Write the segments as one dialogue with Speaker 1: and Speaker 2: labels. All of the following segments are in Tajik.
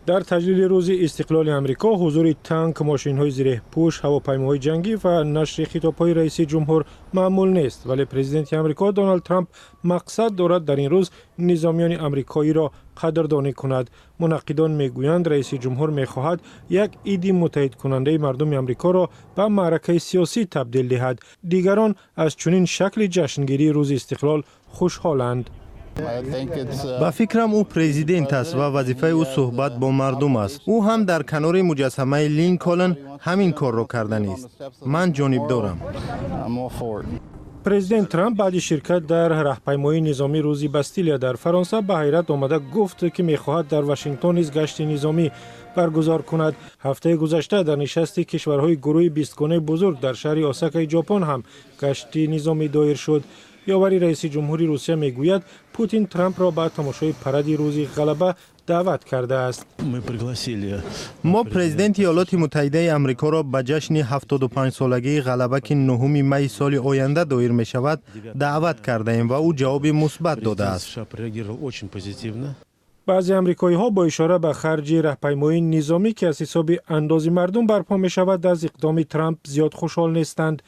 Speaker 1: Дар таҷлили Рӯзи истиқлоли Амрико ҳузури танк, мошинҳои зиреҳпӯш, ҳавопаймоҳои ҷангӣ ва нашри хитобҳои раиси ҷумҳур маъмул нест, вале президенти Амрико Доналд Трамп мақсад дорад дар ин рӯз низомиёни амрикоиро қадрдонӣ кунад. Мунаққидон мегӯянд, раиси ҷумҳур мехоҳад як иди муттаҳидкунандаи мардуми Амрикоро ба маъракаи сиёсӣ табдил диҳад. Дигарон аз чунин шакли ҷашнгирии Рӯзи истиқлол хушҳоланд.
Speaker 2: Ба фикрам, ӯ президент аст ва вазифаи ӯ суҳбат бо мардум аст. Ӯ ҳам дар канори муҷассамаи Линколн ҳамин корро карданист. Ман ҷонибдорам.
Speaker 1: Президент Трамп баъди ширкат дар раҳпаймоии низомӣ Рӯзи Бастилия дар Фаронса ба ҳайрат омада гуфт, ки мехоҳад дар Вашингтон низ гашти низомӣ баргузор кунад. Ҳафтаи гузашта дар нишасти кишварҳои гурӯҳи бистгонаи бузург дар шаҳри Осакаи Ҷопон ҳам гашти низомӣ доир шуд. Ёвари раиси ҷумҳури Русия мегӯяд, Путин Трампро ба тамошои паради Рӯзи ғалаба даъват кардааст.
Speaker 2: Мо президенти Иёлоти Муттаҳидаи Амрикоро ба ҷашни 75-солагии ғалаба, ки 9 майи соли оянда доир мешавад, даъват кардаем ва ӯ ҷавоби мусбат додааст.
Speaker 1: Баъзе амрикоиҳо бо ишора ба харҷи раҳпаймоии низомӣ, ки аз ҳисоби андози мардум барпо мешавад, аз иқдоми Трамп зиёд хушҳол нестанд.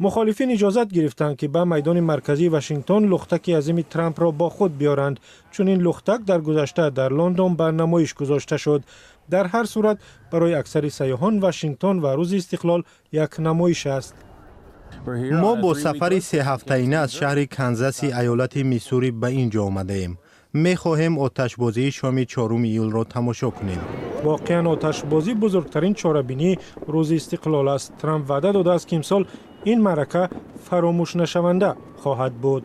Speaker 1: Мухолифин иҷозат гирифтанд, ки ба майдони марказии Вашингтон лухтаки азими Трампро бо худ биёранд. Чунин лухтак дар гузашта дар Лондон ба намоиш гузошта шуд. Дар ҳар сурат, барои аксари сайёҳон Вашингтон ва Рӯзи истиқлол як намоиш аст.
Speaker 2: Мо бо сафари сеҳафтаина аз шаҳри Канзаси аёлати Миссури ба ин ҷо омадаем. Мехоҳем оташбозии шоми 4 июлро тамошо кунем.
Speaker 1: Воқеан, оташбозӣ бузургтарин чорабинии Рӯзи истиқлол аст. Трамп ваъда додааст, ки имсол ин маърака фаромӯшнашаванда хоҳад буд.